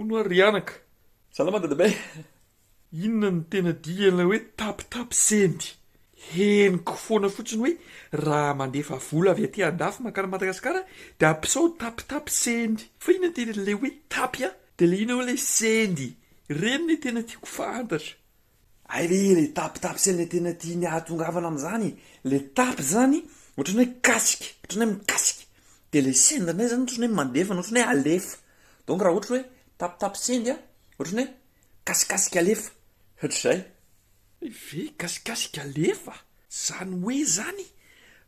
Hono hoa ry anaka. Salama dadabe. Inona no tena dikan'ilay hoe tapitapy sendy? Henoko foana fotsiny hoe raha mandefa vola avy aty andafy mankany Madagasikara dia ampisao tapitapy sendy. Fa inona no tena ilay hoe tapy an? Dia ilay inona hoe ilay sendy? Ireny no tena tiako fantatra. Hay ve ilay tapitapy sy ilay tena tiany hahatongavana amin'izany e? Ilay tapy izany ohatran'ny hoe kasika, ohatran'ny hoe mikasika. Dia ilay send indray izany ohatran'ny hoe mandefa na ohatran'ny hoe alefa. Donc raha ohatra hoe tapitapy sendy an, ohatran'ny hoe kasikasika alefa, ohatr'izay. Hay ve kasikasika alefa? Zany hoe zany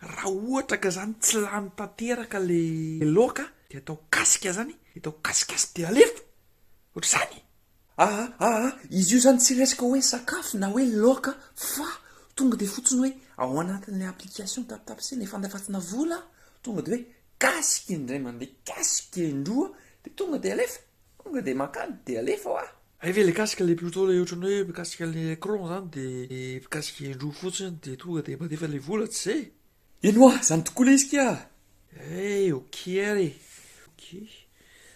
raha ohatra ka zany tsy lany tanteraka le laoka de atao kasika zany, de atao kasikasika de alefa? Ohatr'izany? Aa aa izy io zany tsy resaka hoe sakafo na hoe laoka fa tonga de fotsiny hoe ao anatin'le application tapitapy le fandefatsina vola tonga de hoe kasika indray mandeha kasika indroa de tonga de alefa, tonga de mankany de alefa hoa. Hay ve le kasika le plutôt le ohatran'ny hoe mikasika le écran zany de mikasika indroa fotsiny de tonga de mandefa le vola tsy zay? Eny hoa, zany tokoa le izy kia! Eh ok ary e! Ok.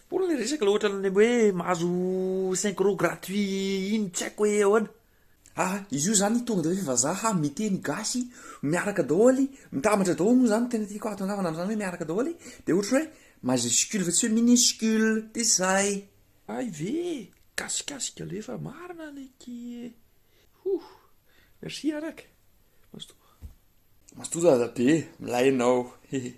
Foana le resaka le ohatran'ny hoe mahazo cinq euros gratuit iny tsy haiko hoe ahoana. Ah, izy io zany tonga de hoe vazaha miteny gasy miaraka daholo, mitambatra daholo moa zany tena tiako ahatongavana am'zany hoe miaraka daholo de ohatra hoe majuscule fa tsy hoe minuscule de zay. Hay ve e! Gasikasika alefa marina le ki e! Huh! Merci anaka! Mazotoa. Mazotoa dadabe, milay ianao hehe.